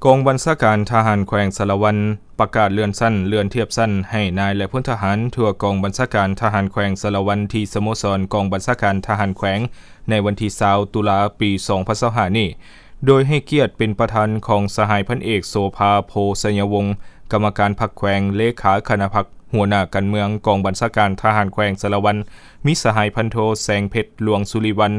ກອງບັນຊາການທະຫານແຂວງສາລະວັນ ປະກາດເລື່ອນຊັ້ນ, ເລື່ອນທຽບຊັ້ນໃຫ້ນາຍ ແລະ ພົນທະຫານທົ່ວກອງບັນຊາການທະຫານແຂວງສາລະວັນ ທີ່ສະໂມສອນກອງບັນຊາການທະຫານແຂວງ ໃນວັນທີຊາວ ຕຸລາ ປີສອງພັນຊາວຫ້ານີ້ ໂດຍໃຫ້ກຽດເປັນປະທານຂອງສະຫາຍພັນເອກ ໂສພາ ໂພໄຊຍະວົງ ກຳມະການພັກແຂວງ, ເລຂາຄະນະພັກ, ຫົວໜ້າການເມືອງກອງບັນຊາການທະຫານແຂວງສາລະວັນ, ມີສະຫາຍພັນໂທ ແສງເພັດ ຫຼວງສຸລິວັນ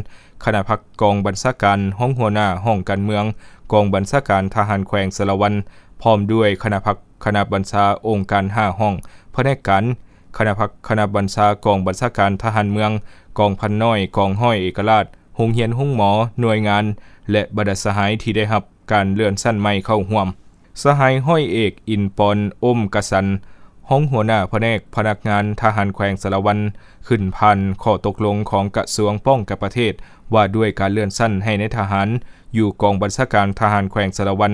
ຄະນະພັກກອງບັນຊາການ, ຮອງຫົວໜ້າຫ້ອງການເມືອງກອງບັນຊາການທະຫານແຂວງສາລະວັນ, ພ້ອມດ້ວຍຄະນະພັກ, ຄະນະບັນຊາອົງການຫ້າຫ້ອງ, ພະແນກການ, ຄະນະພັກ, ຄະນະບັນຊາກອງບັນຊາການທະຫານເມືອງ, ກອງພັນນ້ອຍ, ກອງຮ້ອຍເອກະລາດ, ໂຮງຮຽນ, ໂຮງໝໍ, ໜ່ວຍງານ ແລະ ບັນດາສະຫາຍທີ່ໄດ້ຮັບການເລື່ອນຊັ້ນໃໝ່ເຂົ້າຮ່ວມ. ສະຫາຍຮ້ອຍເອກ ອິນປອນ ອົມກະສັນ ຮອງຫົວໜ້າພະແນກພະນັກງານທະຫານແຂວງສາລະວັນ ຂຶ້ນຜ່ານຂໍ້ຕົກລົງຂອງກະຊວງປ້ອງກັນປະເທດ ວ່າດ້ວຍການເລື່ອນຊັ້ນໃຫ້ນາຍທະຫານຢູ່ກອງບັນຊາການທະຫານແຂວງສາລະວັນ,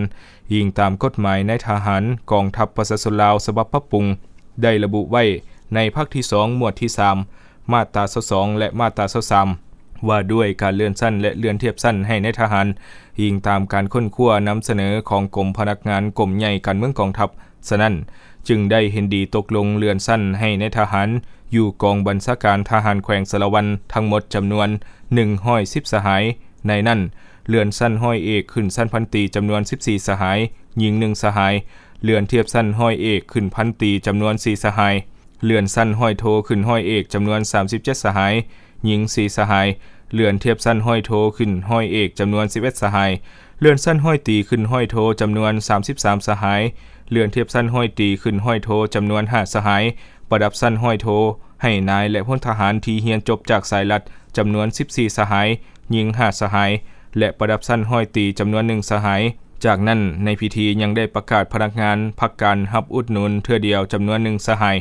ອີງຕາມກົດໝາຍນາຍທະຫານກອງທັບປະຊາຊົນລາວ ສະບັບປັບປຸງ ໄດ້ລະບຸໄວ້ໃນພາກທີສອງ ໝວດທີສາມ ມາດຕາຊາວສອງ ແລະ ມາດຕາຊາວສາມ ວ່າດ້ວຍການເລື່ອນຊັ້ນ ແລະ ເລື່ອນທຽບຊັ້ນໃຫ້ນາຍທະຫານ, ອີງຕາມການຄົ້ນຄວ້ານຳສະເໜີຂອງກົມພະນັກງານກົມໃຫຍ່ການເມືອງກອງທັບ. ສະນັ້ນ, ຈຶ່ງໄດ້ເຫັນດີຕົກລົງເລື່ອນຊັ້ນໃຫ້ນາຍທະຫານຢູ່ກອງບັນຊາການທະຫານແຂວງສາລະວັນທັງໝົດຈຳນວນໜຶ່ງຮ້ອຍສິບສະຫາຍ. ໃນນັ້ນ, ເລື່ອນຊັ້ນຮ້ອຍເອກຂຶ້ນຊັ້ນພັນຕີຈຳນວນສິບສີ່ສະຫາຍ, ຍິງໜຶ່ງສະຫາຍ, ເລື່ອນທຽບຊັ້ນຮ້ອຍເອກຂຶ້ນພັນຕີຈຳນວນສີ່ສະຫາຍ, ເລື່ອນຊັ້ນຮ້ອຍໂທຂຶ້ນຮ້ອຍເອກຈຳນວນສາມສິບເຈັດສະຫາຍ, ຍິງສີ່ສະຫາຍ, ເລື່ອນທຽບຊັ້ນຮ້ອຍໂທຂຶ້ນຮ້ອຍເອກຈຳນວນສິບເອັດສະຫາຍ, ເລື່ອນຊັ້ນຮ້ອຍຕີຂຶ້ນຮ້ອຍໂທຈຳນວນສາມສິບສາມສະຫາຍ, ເລື່ອນທຽບຊັ້ນຮ້ອຍຕີຂຶ້ນຮ້ອຍໂທຈຳນວນຫ້າສະຫາຍ, ປະດັບຊັ້ນຮ້ອຍໂທໃຫ້ນາຍ ແລະ ພົນທະຫານທີ່ຮຽນຈົບຈາກສາຍລັດຈຳນວນສິບສີ່ສະຫາຍ, ຍິງຫ້າສະຫາຍ ແລະ ປະດັບຊັ້ນຮ້ອຍຕີຈຳນວນໜຶ່ງສະຫາຍ. ຈາກນັ້ນ, ໃນພິທີຍັງໄດ້ປະກາດພະນັກງານພັກການຮັບອຸດໜູນເທື່ອດຽວຈຳນວນໜຶ່ງສະຫາຍ.